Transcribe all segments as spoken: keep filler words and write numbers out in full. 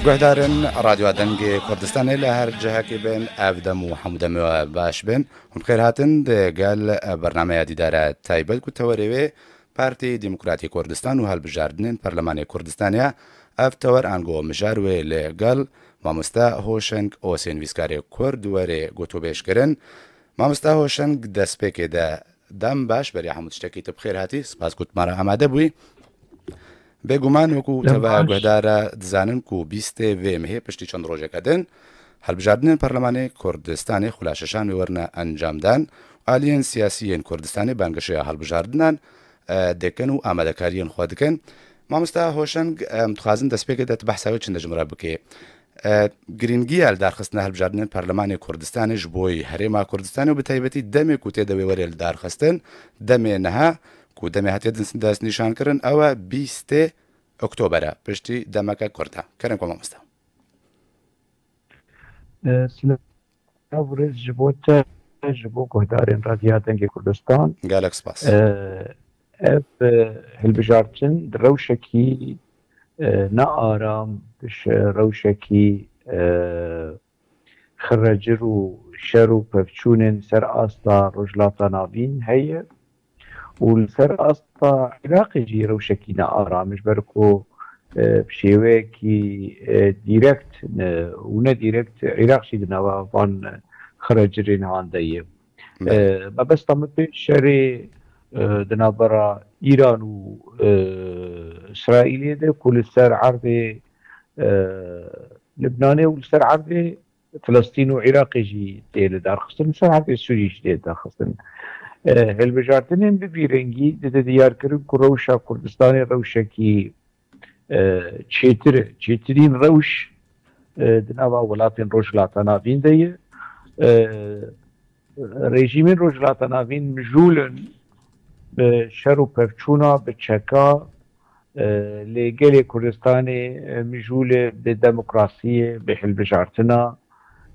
Guhdarên Radyoya Dengê Kurdistanê li her cihekî bin, ev dem û hemû demê we baş bin. Hûn bi xêr hatin di gel bernameya dîdara taybet ku tewerê wê Partî Demokratî Kurdistan û hilbijardinên Perlemanê Kurdistanê ye. Ev tewer ango mijar wê li gel mamoste Hoşeng Osên Vîskarê Kurd were gotûbêj kirin. Mamoste Hoşeng, destpêkê de dem baş, beriya hemû tiştekî tu bi xêr hatî. Spas ku tu me re amade bûyî. Bêguman wekû Dem teva baş. guhdara dizanin ku bîstê vê mehê piştî çend rojeke din hilbijardinên Perlemanê Kurdistanê xula şeşan wê werine encamdan û aliyên siyasî yên Kurdistanê bangişeya hilbijardinan, e, dikin û amadekariyên xwe dikin. Mamosta Hoşeng, em dixwazin destpêkê de tu behsa wê çinde ji min re bikê. E, girîngiya li darxistina hilbijartinên Perlemanê Kurdistanê ji bo herêma Kurdistanê û bi taybetî demê ku tê de wê were li darxistin, demê niha ku demê hatiye dins-, destnîşankirin, ew e bîstê Oktober e, piştî demeke kurt e. Kerem ku mamosta. E, silav û rêz ji bo te, ji bo guhdarên Radyoya Dengê Kurdistan. Gelek spas. E, ev, e, hilbijartin di rewşekî, e, ne aram, di şe-, rewşekî, e, xirecir û şer û pevçûnên ser asta Rojhilata Navîn heye û li ser asta Iraqê jî rewşekî ne aram e, ji ber ku, e, bi şêweyekî, e, dîrekt, e, û ne dîrekt Iraq jî di nava van xirecirên han de ye. Belê. E, mebesta min pê şerê, e, di navbera Îran û, e, Îsraîlê de ku li ser erdê, e, Libnanê û li ser erdê Filistîn û Iraqê jî tê li darxistin, li ser herdê Sûrî jî tê darxistin. E, hilbijartinên bi vî rengî dide diyarkirin ku rewşa Kurdistanê rewşekî, e, çêtir e, çêtirîn rewş, e, di nava welatên Rojhilata Navîn de ye. E, rejîmên Rojhilata Navîn mijûl in bi şer û pevçûna, bi çeka, e, lê gelê Kurdistanê, e, mijûl e bi demokrasiyê, bi hilbijartina.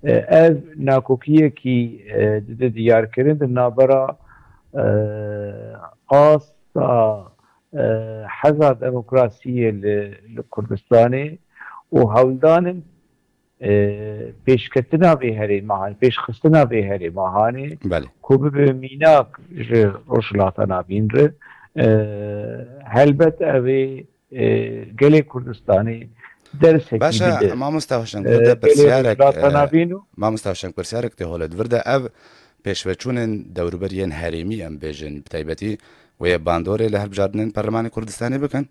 E, ev nakokiyekî, e, dide diyarkirin di navbera, e, asta, e, heza demokrasiyê li, li Kurdistanê û hewldanin, e, pêşketina vê herêma hanê, pêşxistina vê herêma hanê Belê. ku bibe mînak ji Rojhilata Navîn re, e, helbet ev ê, e, gelê Kurdistanê dersekî Baş e, bide. mamosta Hoşeng, E, vir de gelê pirsiyarek, Rojhilata e, Navîn û mamosta Hoşeng, pirsiyarek tê holê. Di vir de ev pêşveçûnên dewrûberiyên herêmî, em bêjin, bi taybetî wê bandorê li hilbijartinên Perlemanê Kurdistanê bikin?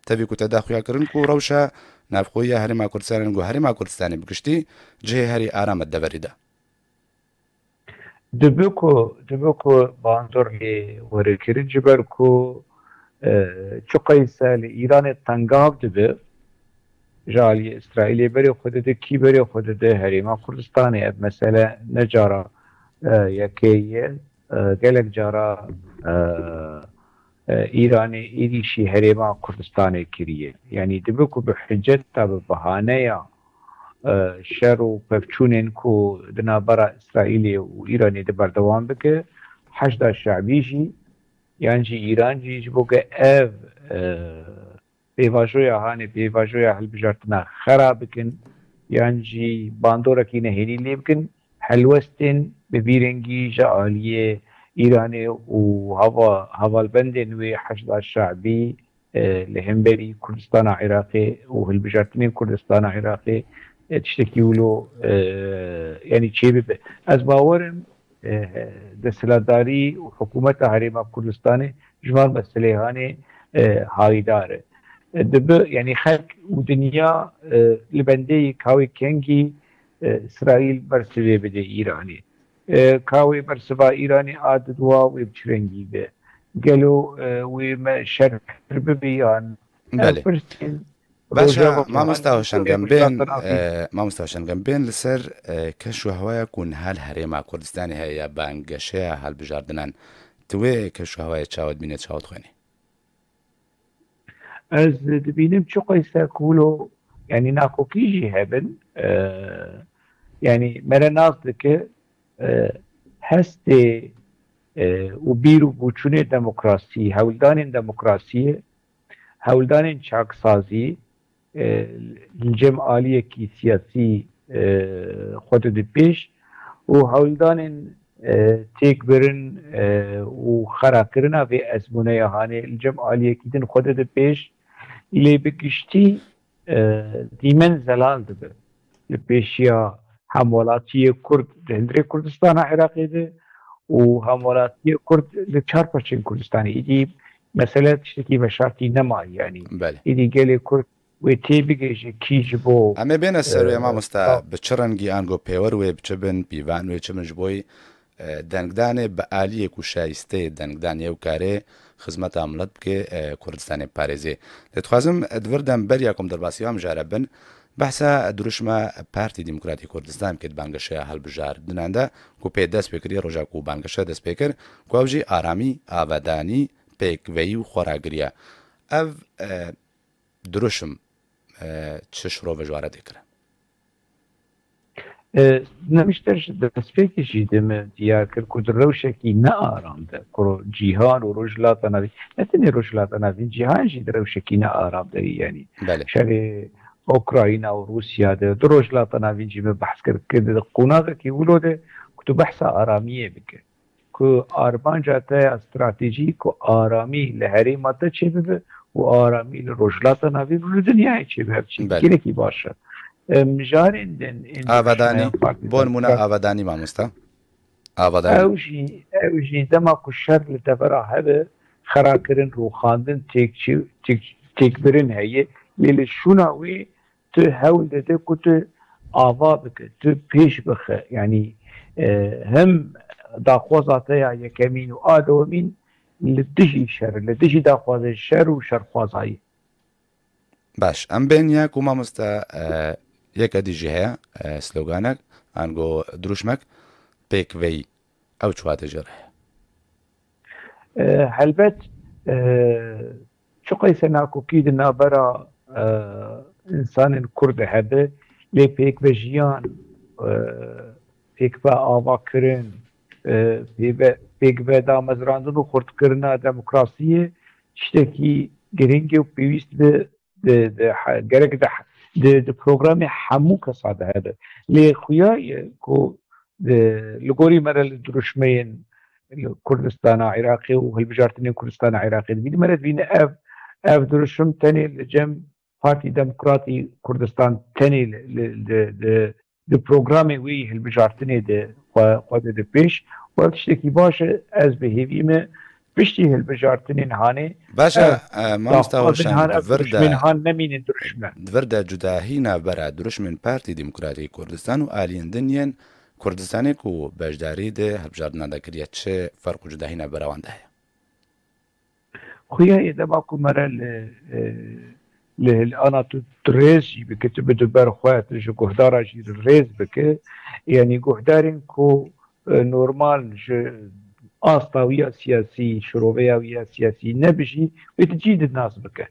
Tevî ku te daxuya kirin ku rewşa navxweyiya Herêma Kurdistanê, ku Herêma Kurdistanê bi giştî cihê herî aram e deverî de. Dibe ku, dibe ku bandor lê were kirin, ji ber ku, e, çi qeyse li Îranê tengav dibe, ji aliyê Îsraîlê berê xwe dide, kî berê xwe dide, Herêma Kurdistanê, ev mesele ne cara, e, yekê ye. E, gelek cara, e, e, Îranê êrîşî Herêma Kurdistanê kiriye. Yanî dibe ku bi hiceta, bi bahaneya, e, şer û pevçûnên ku di navbera Îsraîlê û Îranê de berdewam bike, Heşda Şe'bî jî, yan jî Îran jî ji bo ke ev, e, pêvajoya hanê, pêvajoya hilbijartina xera bikin, yan jî bandorekî nehênî lê bikin, helwestên bi vî rengî ji aliyê Îranê û hava-, hevalbendên wê Heşda Şe'bî, e, li hemberî Kurdistana Iraqê û hilbijartinên Kurdistana Iraqê, e, tiştekî wilo, e, yanî çêbibe. Ez bawer im, e, desthilatdarî û hikûmeta Herêma Kurdistanê ji van meselê hanê, e, hayîdar e. E, dibe, yanî xelk û dinya, e, li bendê ye ka wê kengî, e, Îsraîl bersivê bide Îranê. E, ka wê bersiva Îranê a didwa wê bi çi rengî be? Gelo, e, wê me şer bibe yan? Ev Belê. pirsên Baş e, rojeva mamosta Hoşeng, em bên, Rojava e, mamosta Hoşeng, em bên li ser, e, keş û hewaya ku niha li Herêma Kurdistanê heye ya banggeşeya hilbijardinan. Tu wê keş û hewayê çawa dibînê, çawa dixwînî? Ez dibînim çi qeyse ku wilo, yanî nakokî jî hebin, e, yanî mere nas dike, e, hestê, e, û bîr û boçûnê demokrasî, hewldanên demokrasiyê, hewldanên çaksazî, e, li cem aliyekî siyasî, e, xwe dide pêş û hewldanên, e, têkbirin, e, û xerakirina vê ezmûneya hanê li cem aliyekî din xwe dide pêş, lê bi giştî, e, dîmen zelal dibe. Li pêşiya hemwelatiyê Kurd di hundirê Kurdistana Iraqê de û hemwelatiyê Kurd li çar parçeyên Kurdistanê. Îdî mesele tiştekî veşartî nema, yanî. Belê. Îdî gelê Kurd wê têbigihîje kî ji bo, Em ê bêne ser wê, e, mamosta, ta- bi çi rengî ango pêwer wê bi çi bin, pîvan wê çi bin ji boyî, e, dengdanê bi aliyê ku şayisteyê dengdan yew karê xizmeta milet bike, e, Kurdistanê parêzê. Lê dixwazim, e, di vir de em beriya ku em derbasî van mijara bin, behsa dirûşma Partî Demokratîk Kurdistan bike di bangeşeya hilbijartinan de ku pê dest pê kiriye roja ku bangeşe dest pê kir, ku ew jî aramî, avadanî, pêkveyî û xweragiriya. Ev, e, dirûşim, e, çi şirove ji we re tê kirin? E, Nemişter ji destpêkê jî de min diyar kir ku di rewşekî nearam de, ku cîhan û Rojhilata Navîn, ne tenê Rojhilata Navîn, cîhan jî di rewşekî nearam de ye, yanî. Belê. Şerê Ukrayna û Rûsya de, di Rojhilata Navîn jî min behs kir, kir di qonaxekî wilo de ku tu behsa aramiyê bike. Ku armanca te ya stratejî ku aramî li herêma te çêbibe û aramî li Rojhilata Navîn û li dinyayê çêbibe, çî Belê. Gelekî baş e. E, mijarên din, ên Avadanî, Rojhilata bo nimûne Navîn, avadanî mamosta. Avadanî. Ew jî, ew jî dema ku şer li devera hebe, xerakirin, rûxandin, têkçi-, têk-, têkbirin heye. Lê li şûna wê tu hewl dide ku tu ava bike, tu pêş bixe. Yanî, e, hem daxwaza te ya yekemîn û a dewemîn li dijî şer, li dijî daxwazê şer û şerxwazayî. Baş, em bên ya ku mamosta, e, yeke dî jî heye, e, sloganek, ango dirûşmek, pêkveyî. Ew çi wate jê re heye? E, helbet, e, çiqeyse nakokî di navbera, e, însanên Kurd de hebe, lê pêkvejiyan, e, pêkve avakirin, e, pêve-, pêkve damezrandin û xurtkirina demokrasiyê tiştekî girîng e û pêwîst bi di, di, he-, gerek di, di, di programê hemû kesa de hebe. Lê xuya ye ku di, li gorî me re li dirûşmeyên li Kurdistana Iraqê û hilbijartinên Kurdistana Iraqê dibîne, me re dibîne ev, ev dirûşim tenê li cem Partî Demokratî Kurdistan tenê li, li, li, li, di programê wê yî hilbijartinê de xwe, xwe dide pêş. Wek tiştekî baş e, ez bi hêvî me piştî hilbijartinên hanê, Baş e, ev e, mamosta daxwazin Hoşan, han, ev di vir de, dirûşmên han nemînin dirûşme. Di vir de cudahî navbera dirûşmên Partî Demokratîk Kurdistan û aliyên din yên Kurdistanê ku beşdarî di hilbijartinan de kiriye, çi ferq û cudahî navbera wan de heye? Xuya ye dema ku me re li, e, li hilana tu, tu rêz jî bike, tu bi du ber xwe, tu ji guhdara jî rêz bike. Yanî guhdarên ku, e, normal ji asta wî ya siyasî, şiroveya wî ya siyasî nebijî, wê di cî de nas bike.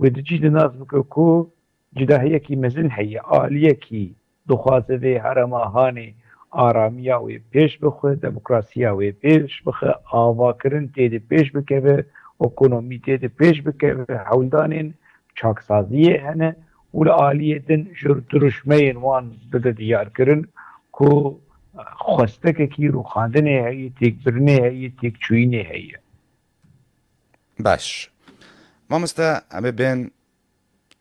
Wê di cî de nas bike ku cudahiyekî mezin heye, aliyekî dixwaze vê herêma hanê aramiya wê pêş bixe, demokrasiya wê pêş bixe, avakirin tê de pêş bikeve, ekonomî tê de pêş bikeve, hewldanên çaksaziyê hene û li aliyê din ji dirûşmeyên wan dide diyarkirin ku xwestekekî rûxandinê heye, têkbirinê heye, têkçûyînê heye. Baş. Mamoste, em ê bên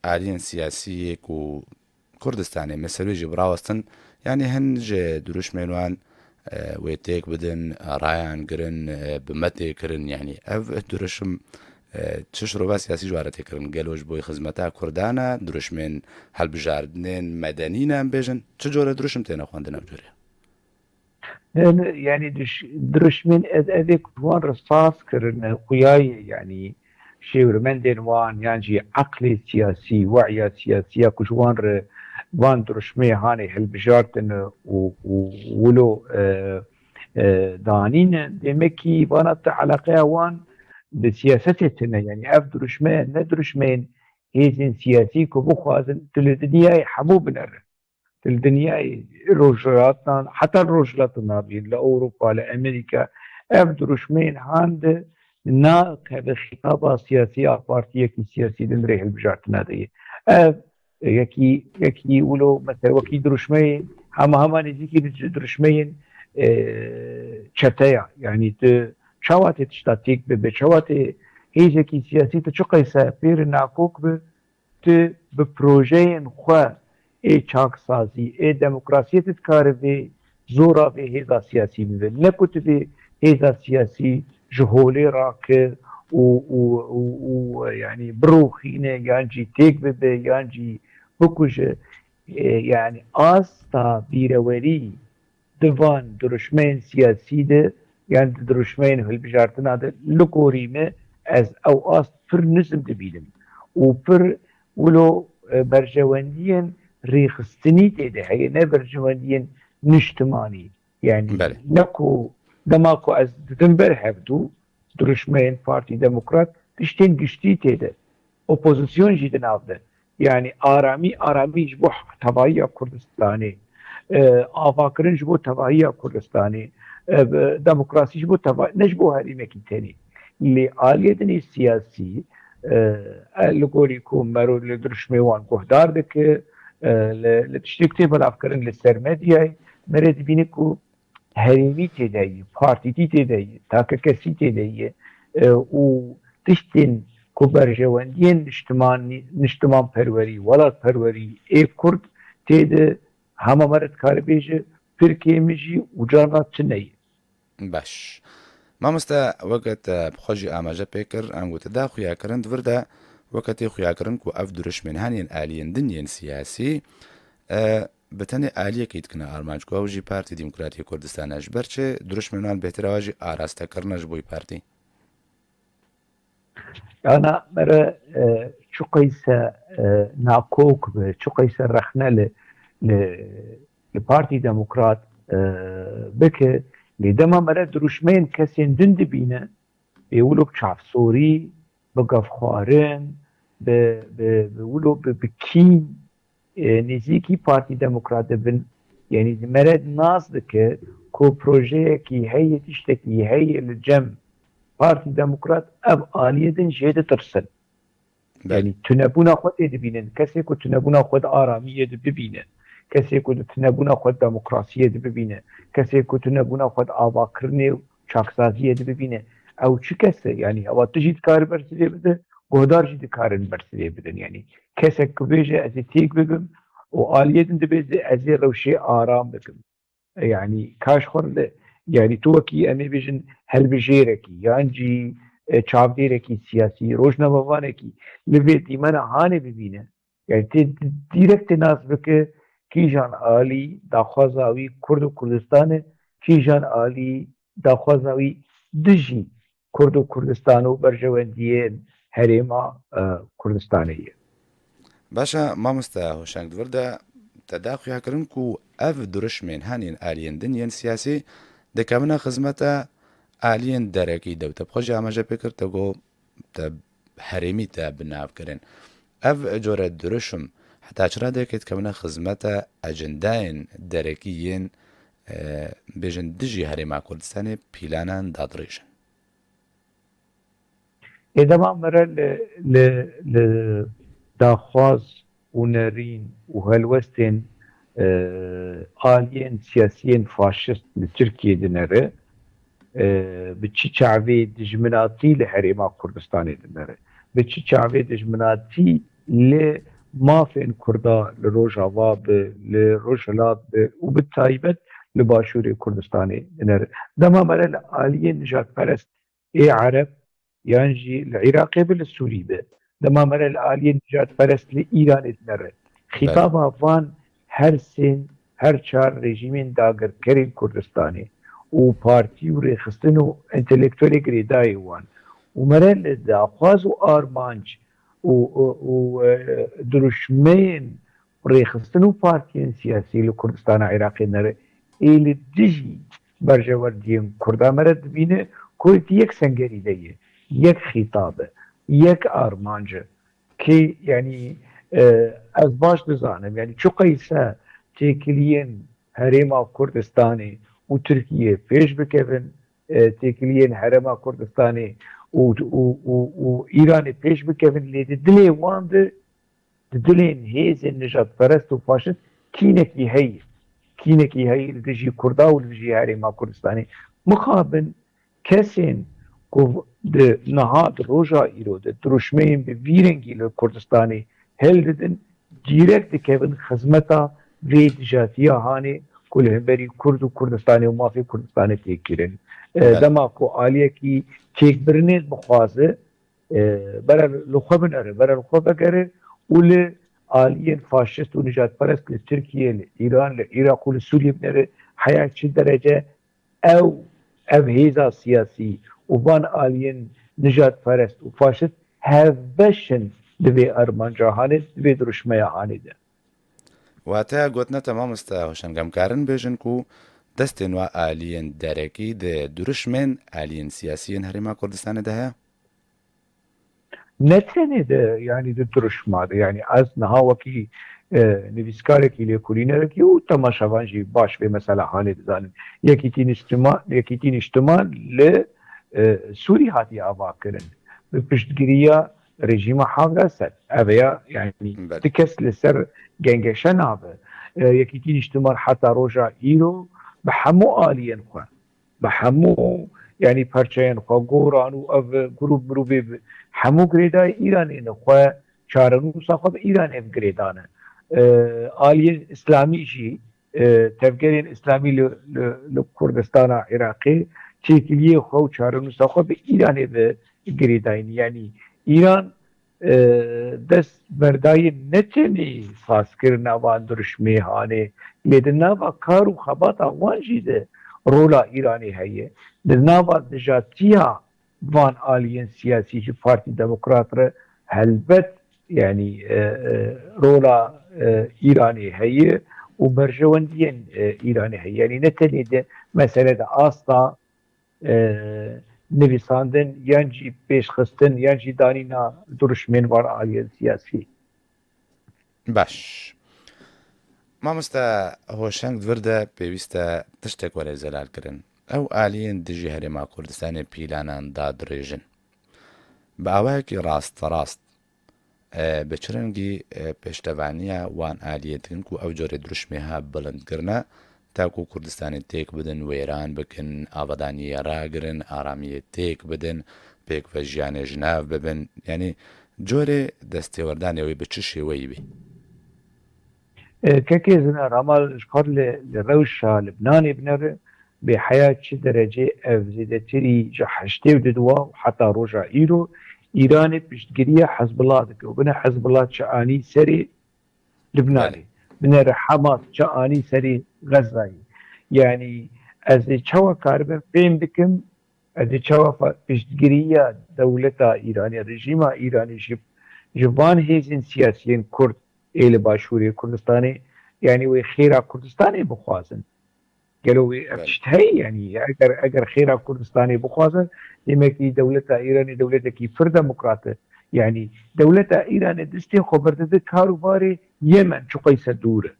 aliyên siyasî yê ku Kurdistanê me ser wê jî birawestin, yanî hin ji dirûşmên wan, e, wê têk bidin, rayan girin, e, bi me tê kirin, yanî ev dirûşim, e, çi şirova siyasî ji wan re tê kirin? Gelo ji bo xizmeta Kurdan e, dirûşmên hilbijartinên medenî ne, em bêjin, çi cure dirûşim têne xwendin ev cure? Ne, ne, yanî diş-, dirişmên ez-, evê ku ji wan re saz kirine, xuya ye, yanî şêwirmendên wan yan jî eqlê siyasî, we'ya siyasî ya ku ji wan re van dirişmê hanê hilbijartine û, û wilo, e, e, danîne, demekî vana te eleqeya wan bi siyasetê tine. Yanî ev dirişme ne dirişmeyên hêzên siyasî ku bixwazin tu li dinyayê hemû binere. Li dinyayê rojhilatan, heta li Rojhilata Navîn, li Ewropa, li Amerîka, ev dirûşmeyên han de nakeve xîtaba siyasî a partiyekî siyasî di nirê hilbijartina de ye. Ev Yekî, yekî wilo mesela wekî dirûşmeyê hema hema nêzîkî di dirûşmeyên, e, çete ya. Yanî tu çawa tê tişta têk bibe, çawa tê hêzekî siyasî tu çi qeyse pêr nakok bi, tu bi projeyên xwe ê çaksazî, ê demokrasiyê tu dikarî vê zora vê hêza siyasî bibe. Ne ku tu vê hêza siyasî ji holê rakir û, û, û, û, yanî biroxîne yan jî têk bibe yan jî bikuje. E, yanî asta bîrewerî di van dirûşmeyên siyasî de yan di dirûşmeyên hilbijartina de li gorî me ez ew ast pir nizm dibînim û pir wilo, e, berjewendiyên rêxistinî tê de heye, ne berjewendiyên niştimanî. Yanî Belê. ne ku dema ku ez didim ber hevdû dirûşmeyên Partî Demokrat tiştên giştî tê de, opozîsyon jî di nav de. Yanî aramî, aramî ji bo tevahiya Kurdistanê, e, avakirin ji bo tevahiya Kurdistanê, e, demokrasî ji bo teva-, ne ji bo herêmekî tenê. Lê aliyê din ê siyasî, e, e, li gorî ku mero li dirûşmê wan guhdar dike, e, li, li tiştê ku tê belavkirin li ser medyayê, mere dibîne ku herêmî tê de ye, partîtî tê de ye, takekesî tê de ye, e, û tiştên ku berjewendiyên niştimanî-, niştimanperwerî, welatperwerî ê Kurd tê de hema mere dikare bêje pir kêm e jî û carna tune ye. Baş. Mamoste, weke te bi xwe jî amaje pê kir, ango te da xuyakirin, di vir de weke tê xuyakirin ku ev dirûşmên hene yên aliyên din yên siyasî, e, bi tenê aliyekî dikine armanc ku ew jî Partî Demokratî Kurdistan e. Ji ber çi dirûşmên wan bêhtir e, ew jî araste kirine ji bo wî partî? Ana mere, e, çi qeyse, e, nakok be, çi qeyse rexne li, li, li Partî Demokrat, e, bike, lê dema mere dirûşmeyên kesên din dibîne, ê wilo bi çavsorî, bi gevxwarin, bi, bi, bi wilo bi, bi kîn, e, nêzîkî Partî Demokrat dibin. Yanî di mere nas dike ku projeyekî heye, tiştekî heye li cem Partî Demokrat, ev aliyê din jê ditirsin. Belê. Yanî tunebûna xwe tê dibînin. Kesê ku tunebûna xwe di aramiyê de bibîne, kesê ku di tunebûna xwe di demokrasiyê de bibîne, kesê ku tunebûna xwe di avakirinê û çaksaziyê de bibîne, ew çi kes e? Yanî ewa tu jî dikarî bersivê bide, guhdar jî dikarin bersivê bidin. Yanî kesek ku bêje ez ê têk bibim û aliyê din dibêje ez ê rewşê aram bikim. Yanî ka ji xwe re, yanî tu wekî em ê bêjin helbijêrekî yan jî, e, çavdêrekî siyasî, rojnamevanekî li vê dîmena hanê bibîne. Yanî tê di-, dîrekt tê nas bike kîjan alî daxwaza wî Kurd û Kurdistan e, kîjan alî daxwaza wî dijî Kurd û Kurdistan û berjewendiyên herêma, e, Kurdistanê ye. Baş e, mamoste Hoşeng, di vir de te da xuyakirin ku ev dirûşmên hene yên aliyên din yên siyasî dikevine xizmeta aliyên derekî de. Te bi xwe jî amaje pê kir, te got te herêmî te bi nav kirin. Ev cure dirûşm heta çi radeyekê dikevine xizmeta ecendayên derekî yên, e, bêjin dijî herêma Kurdistanê pîlanan dadirêjin? Ê dema mere li, li, li daxwaz û nerîn û helwestên, e, aliyên siyasiyên faşist li Tirkiyê dinere, e, bi çi çavê dijminatî li Herêma Kurdistanê dinere, bi çi çavê dijminatî li mafên Kurda li Rojava bi, li Rojhilat bi û bi taybet li Başûrê Kurdistanê dinere. Dema mere li aliyên nijadperest ê Ereb yan jî li Iraqê bi, li Sûrî bi. Dema mere li aliyên nijadperest li Îranê dinere. Belê. Xîtaba van her sên, her çar rejîmên dagirkerên Kurdistanê û partî û rêxistin û entelektuelê girêdayî wan û mere li daxwaz û armanc û, û, û, e, dirûşmeyên rêxistin û partiyên siyasî li Kurdistana Iraqê nere ê li dijî berjewendiyên Kurda mere dibîne ku di yek sengerî de ye, yek xîtab e, yek armanc e. Kê, yanî, e, ez baş dizanim, yanî çi qeyse têkiliyên Herêma Kurdistanê û Tirkiye pêş bikevin, e, têkiliyên Herêma Kurdistanê û, û, û, û Îranê pêş bikevin, lê di dilê wan de di dilên hêzên nijadperest û faşist kînekî heye. Kînekî heye li dijî Kurda û li dijî Herêma Kurdistanê. Mixabin kesên ku di niha, di roja îro de dirûşmeyên bi vî rengî li Kurdistanê hildidin, dîrek dikevin xizmeta vê dijatiya hanê ku li hemberî Kurd û Kurdistanê û mafê Kurdistanê tê kirin. E, Belê. Dema ku aliyekî têkbirinê bixwaze, e, bere li xwe binere, bere li xwe vegere û li aliyên faşist û nijadperest li Tirkiye, li Îran, li Iraq û li Sûriye binere, heya çi derece ew, ev hêza siyasî û van aliyên nijadperest û faşist hevbeş in di vê armanca hanê, di vê dirûşmeya hanê de. Wateya gotina te, mamoste Hoşeng, em karin bêjin ku destên wa aliyên derekî di dirûşmên aliyên siyasî yên Herêma Kurdistanê de heye? Ne tenê di, yanî di dirûşma de, yanî ez niha wekî, e, nivîskarekî, lêkolînerekî û temaşevan jî baş vê mesela hanê dizanin. Yekîtî Nîştiman, Yekîtî Nîştiman li, e, Sûrî hatiye avakirin. Bi piştgiriya rejîma Hafid Esed. Ev ya, yanî Belê. Du kes li ser gengeşe nabe. E, Yekîtî Nîştiman heta roja îro bi hemû aliyên xwe, bi hemû, yanî perçeyên xwe, goran û ev grûp mirûvê bi hemû girêdayî Îranê ne xwe, çarenûsa xwe bi Îranê bi girê dane. E, aliyên îslamî jî, e, tevgerên îslamî li, li, li Kurdistana Iraqê têkiliyê xwe û çarenûsa xwe bi Îranê bi girê dayîn. Yanî Îran, e, dest berdayî ne tenê sazkirina van dirûşmê hanê, lê di nava kar û xebata wan jî de rola Îranê heye. Di nava dijatiya van aliyên siyasî ji Partî Demokrat re helbet, yanî, e, e, rola, e, Îranê heye û berjewendiyên, e, Îranê heye. Yanî ne tenê di mesele de asta, e, nivîsandin yan jî pêşxistin yan jî danîna dirûşmên van aliyên siyasî. Baş. Mamoste Hoşeng, di vir de pêwîst e tiştek were zelalkirin. Ew aliyên dijî Herêma Kurdistanê pîlanan dadirêjin. Bi awayekî rasterast, e, bi çi rengî, e, pêştevaniya wan aliyê dikin ku ew corê dirûşmê ha bilind kirine, ta ku Kurdistanê têk bidin, wêran bikin, avadaniyê ragirin, aramiyê têk bidin, pêkve jiyanê ji nav bibin. Yanî corê destêwerdanê wê bi çi şêweyî bî? E, kekê Zina, rama ji xwe li, li rewşa Libnanê binere, bê heya çi derecê ev zêdetirî ji heştê û du û du heta roja îro Îranê piştgiriya Hizbullah dike û bine Hizbullah çi anî serê Libnanê. Belê. Binêre Hamas çi anî serê Xezzayê. Yanî ez ê çawa karibim fêm bikim, ez ê çawa fa-, piştgiriya dewleta Îranê, rejîma Îranê ji, ji van hêzên siyasiyên Kurd ê li Başûrê Kurdistanê, yanî wê xêra Kurdistanê bixwazin. Gelo wê ev Belê. tişt heye, yanî eger, eger xêra Kurdistanê bixwaze, demekî dewleta Îranê dewletekî pir demokrat e. Yanî dewleta Îranê destê xwe berdide karûbarê Yemen, çiqayse dûr e.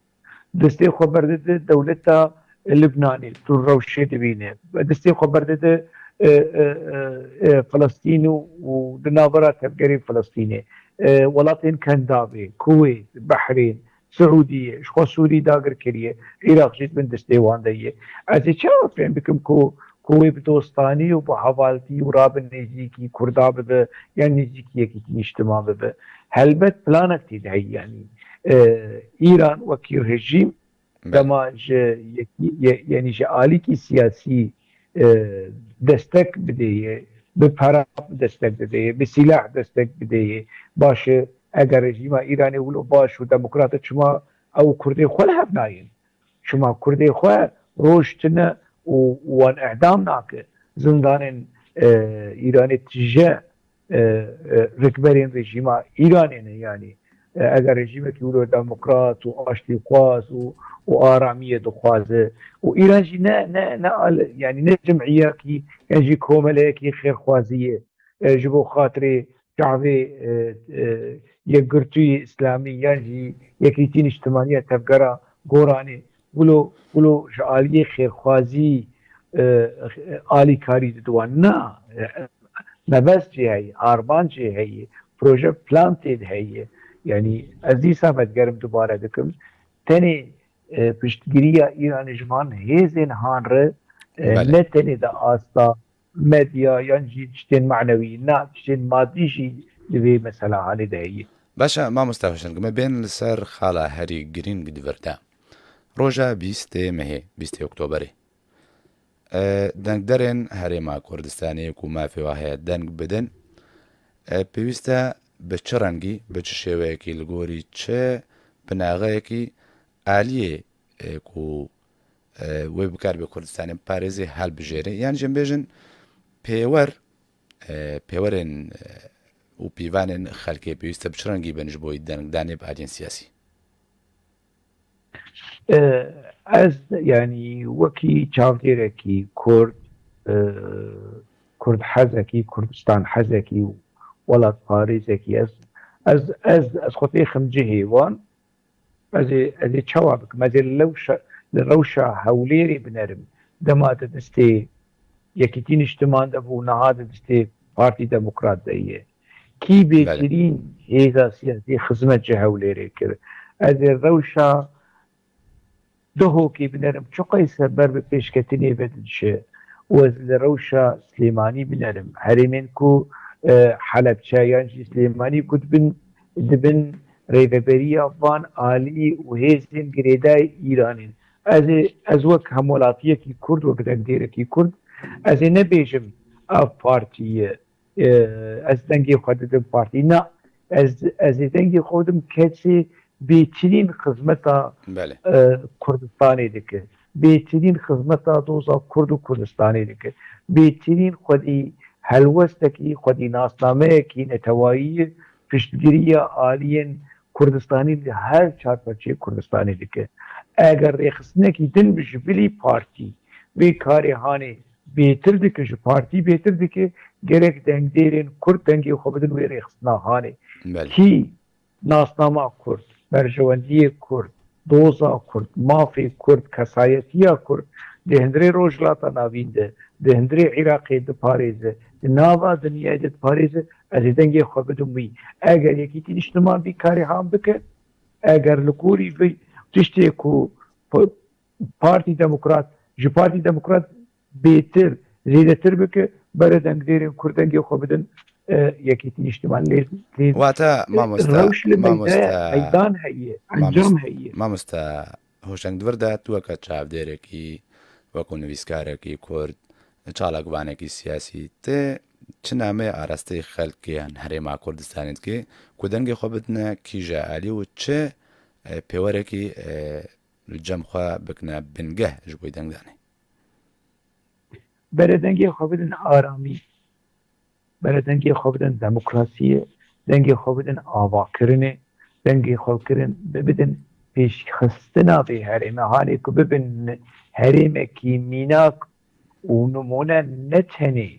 Destê xwe berdide dewleta Libnanê, tu rewşê dibîne. Destê xwe berdide, e, e, e, e, Filistîn û, û di navbera tevgerê Filistînê. E, welatên Kendavê, Kuweyt, Behrên, Siûdiyê, ji xwe Sûrî dagir kiriye, Iraq jî di bin destê wan de ye. Ez ê çawa fêm bikim ku, ku wê bi dostanî û bi hevaltî û rabin nêzîkî Kurda bibe, yan nêzîkî Yekîtî Nîştiman bibe? Helbet planek tê de heye, yanî, e, Îran wekî rejîm Belê. dema ji yekî, ye-, yanî ji alîkî siyasî, e, destek bidêye, bi para destek bidêye, bi sîlah destek bidêye. Baş e, eger rejîma Îranê wilo baş û demokrat e, çima ew Kurdê xwe li hev nayên? Çima Kurdê xwe roj tine û wan îdam nake? Zindanên, e, Îranê tije, e, e, rikberên rejîma Îranê ne, yanî, e, eger rejîmekî wilo demokrat û aştîxwaz û, û aramiyê dixwaze û Îran jî ne, ne, ne al-, yanî ne cimiyekî yan jî komeleyekî xêrxwazî ye, e, ji bo xatirê çavê, e, e, yekgirtûyê îslamî yan jî yekîtî nîştimaniya tevgera Goranê, wilo, wilo ji aliyê xêrxwazî, e, alîkarî didwan. Na, e, mebest jê heye, armanc jê heye, proje plan tê de heye. Yanî ez dîsa me digerim dubare dikim. Tenê e, piştgiriya Îranê ji van hêzên han re e, Belê. ne tenê di asta medya yan jî tiştên manewî, na tiştên madî jî di vê mesela hanê de heye. Baş e, mamosta Hoşeng, me bên li ser xala herî girîng di vir de. Roja bîstê mehê, bîstê Oktoberê. E, dengderên Herêma Kurdistanê ku mafê wa heye deng bidin, e, pêwîst e bi çi rengî, bi çi şêweyekî, li gorî çi binaxeyekî aliyê, e, ku, e, wê bikaribe Kurdistanê biparêzê helbijêre. Yan jî em bêjin pêwer, e, pêwerên, e, û pîvanên xelkê pêwîst e bi çi rengî bin ji bo dengdanê bi aliyên siyasî? E, ez, yanî, wekî çavdêrekî Kurd, e, Kurd hezekî, Kurdistan hezekî, welatparêzekî, ez, ez, ez, ez xwe têxim cihê wan. Ez ê, ez ê çawa bikim? Ez ê li lewşa, li rewşa Hewlêrê binerim. Dema di destê Yekîtî Niştiman de bû, niha di destê Partî Demokrat de ye. Kî Belê. bêtirîn hêza siyasî xizmet ji Hewlêrê kir? Ez ê rewşa Duhokê binerim, çiqayse ber bi pêşketinê ve diçe û ez li rewşa Silêmanî binerim. Herêmên ku, e, Helebçe yan jî Silêmanî ku dibin, dibin rêveberiya van alî û hêzên girêdayî Îranê. Ez ê, ez wek hemwelatiyekî Kurd, wek dengdêrekî Kurd, ez ê nebêjim ev partî ye. E, ez dengê xwe didim partî. Na, ez, ez ê dengê xwe bidim kesê bêtirîn xizmeta, Belê. e, Kurdistanê dike. Bêtirîn xizmeta doza Kurd û Kurdistanê dike. Bêtirîn xwedî helwestekî, xwedî nasnameyekî netewayî, piştgiriya aliyên Kurdistanî li her çar parçeyê Kurdistanê dike. Eger rêxistinekî din bi ji bilî partî vê karê hanê bêtir dike, ji partî bêtir dike, gerek dengdêrên Kurd dengê xwe bidin wê rêxistina hanê. Belê. Kî nasnama Kurd, berjewendiyê Kurd, doza Kurd, mafê Kurd, kesayetiya Kurd di hundirê Rojhilata Navîn de, di hundirê Iraqê diparêze, di nava dinyayê de diparêze, ez ê dengê xwe bidim wî. Eger Yekîtî Niştiman vî karê han bike, eger li gorî vî tiştê ku p-, Partî Demokrat, ji Partî Demokrat bêtir, zêdetir bike, bere dengdêrên Kurd dengê xwe bidin, e, Yekîtî Niştiman. Lê, lê, Wata, e, mamosta, rewş li meyde, mamosta, meydan heye, encam mamosta, heye. Mamosta Hoşeng, di vir de tu weke çavdêrekî, wekû nivîskarekî Kurd, çalakvanekî siyasî, te çi nameyê arasteyê xelkê yan Herêma Kurdistanê dike ku dengê xwe bidine kîja alî û çi, e, pêwerekî, e, li cem xwe bikine bingeh ji bo dengdanê? Bere dengê xwe bidin aramî. Bere dengê xwe bidin demokrasiyê. Dengê xwe bidin avakirinê. Dengê xwe kirin, bi-, bidin pêşxistina vê herême. Hanê ku bibin herêmekî mînak û nimûne ne tenê,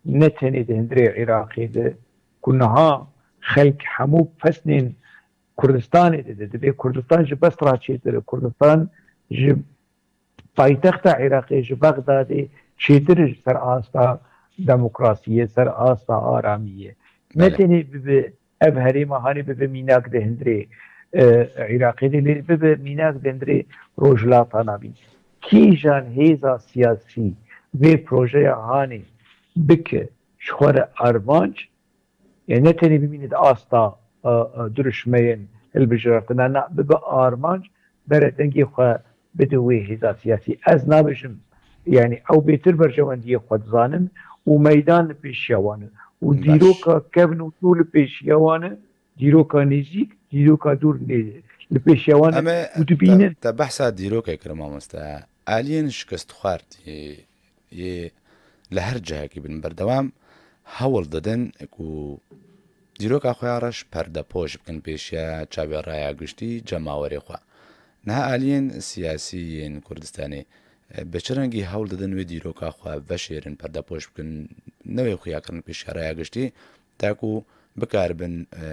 ne tenê di hundirê Iraqê de ku niha xelk hemû pesnên Kurdistanê dide. Dibê Kurdistan ji Besra çêtir e. Kurdistan ji paytexta Iraqê, ji Bexdadê çêtir e ji ser asta demokrasiyê, ser asta aramiyê. Ne Belê. tenê bibe ev herêma hanê bibe mînak di hundirê, e, Iraqê de, lê bibe mînak di hundirê Rojhilata Navîn. Kîjan hêza siyasî vê projeya hanê bike ji xwe re armanc, e, ne tenê bimîne di asta, e, e, dirişmeyên hilbijêrtina, na, bibe armanc, bere dengê xwe bide wê hêza siyasî. Ez nabêjim, yanî ew bêtir berjewendiyê xwe dizanin û meydan li pêşiya wan e. Û Baş. dîroka kevn û dûr li pêşiya wan e, dîroka nêzîk, dîroka dûr nê-, li pêşiya wan e Em ê û dibînin. Te, te behsa dîrokê kir, mamoste. Aliyên şikestxwar yê li her cihekî bin berdewam hewl didin ku dîroka xwe ya reş perdepoş bikin pêşiya çavê raya giştî cemawerê xwe. Niha aliyên siyasî yên Kurdistanê, e, bi çi rengî hewl didin wê dîroka xwe veşêrin, perdepoş bikin, newê xuyakirin pêşiya raya giştî, ta ku bikaribin, e,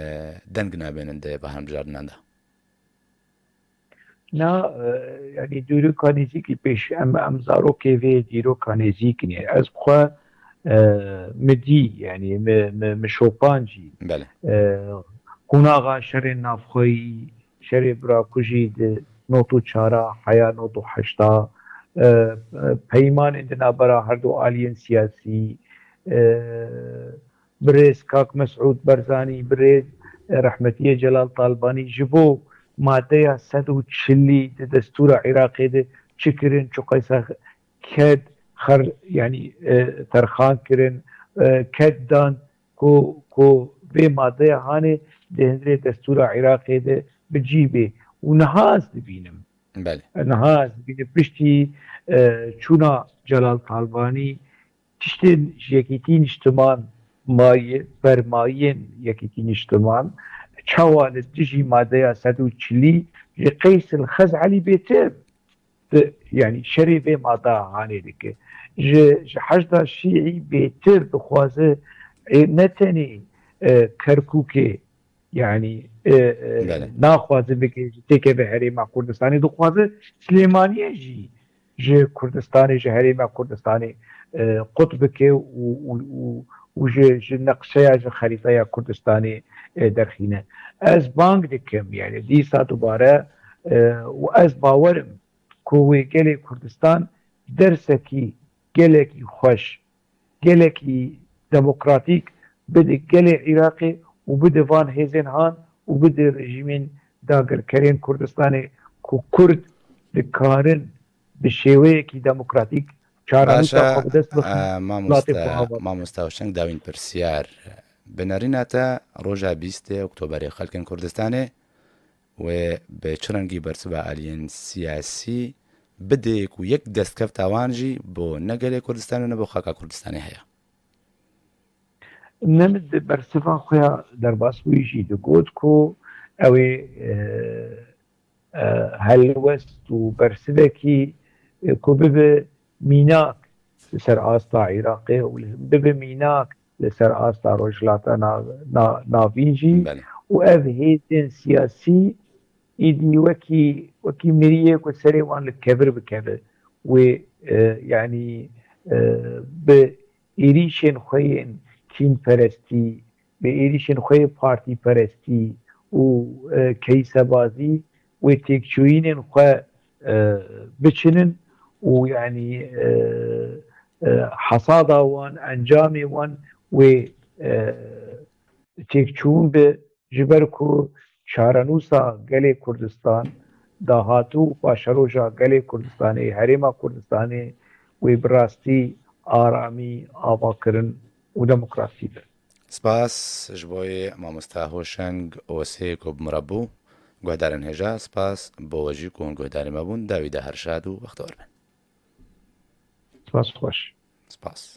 deng nabênin di hilbijartinan de? Na, e, yanî dîroka nêzîkî pêş em, em zarokê vê dîroka nêzîkî ne. Ez xwe, e, mi dî, yanî mi, mi, mi şopancî. Belê. E, Qonaxa şerên navxweyî, şerê birakujî di not û çara heya not û heşta, e, e, peymanên di navbera her du aliyên siyasî, e, birêz Kak Mesûd Barzanî, birêz, e, rehmetiyê Celal Talbanî ji bo madeya sed û çilî di destûra Iraqê de çi kirin, çi qeysa ked xer, yanî, e, terxan kirin, e, ked dan ku, ku vê madeya hanê di hundirê destûra Iraqê de bi cî bê. Û niha ez dibînim. Belê. Niha ez dibînim piştî, e, çûna Celal Talbanî tiştên ji Yekîtî Niştiman maye, bermayên Yekîtî Niştiman, çawa li dijî madeya sed û çilî ji Qeys el Xez'elî bêtir di, yanî şerê vê mada hanê dike. Ji, ji Heşda Şîî bêtir dixwaze, e, ne tenê, e, Kerkûkê, yanî, e, e, Belê. naxwaze bike, têkeve Herêma Kurdistanê, dixwaze Silêmaniyê jî ji Kurdistanê, ji Herêma Kurdistanê, e, qut bike û, û, û, û ji, ji neqşeya, ji xerîteya Kurdistanê, e, derxîne. Ez bang dikim, yanî dîsa dubare, e, û ez bawer im ku wê gelê Kurdistan dersekî gelekî xweş, gelekî demokratîk bide gelê Iraqê û bide van hêzên han û bide rejîmên dagirkerên Kurdistanê ku Kurd dikarin bi şêweyekî demokratîk çarenûsa Başe, xwe bi dest bixin, e, welatê xwe mamoste, ava. Mamoste Hoşeng, dawîn pirsiyar. Bi nerîna te roja bîstê Oktoberê xelkên Kurdistanê wê bi çi rengî bersiva aliyên siyasî bidê ku yek destkefta wan jî bo ne gelê Kurdistanê û ne bo xaka Kurdistanê heye? Nemit di bersiva xwe ya derbasbûyî jî digot ku ew ê, e, e, helwest û bersivekî, e, ku bibe mînak li ser asta Iraqê û li, bibe mînak li ser asta Rojhilata Na-, Na-, Navîn jî. Belê. Û ev hêzên siyasî îdî wekî, wekî miriyê ku serê wan li kevir bikeve. Wê, e, yanî, e, bi êrîşên xwe yên kînperestî, bi êrîşên xwe yê partîperestî û, e, keysebazî wê têkçûyînên xwe, e, biçinin û, yanî, e, e, hesada wan, encamê wan wê, e, têkçûn be, ji ber ku çarenûsa gelê Kurdistan, dahatû û paşeroja gelê Kurdistanê, Herêma Kurdistanê wê bi rastî aramî, avakirin û demokrasî be. Spas ji bo yê mamosta Hoşeng Osê ku bi me re bû. Guhdarên hêja, spas bo we jî ku hûn guhdarê me bûn. Dawî de her şad û bextewar bin. Spas xweş. Spas.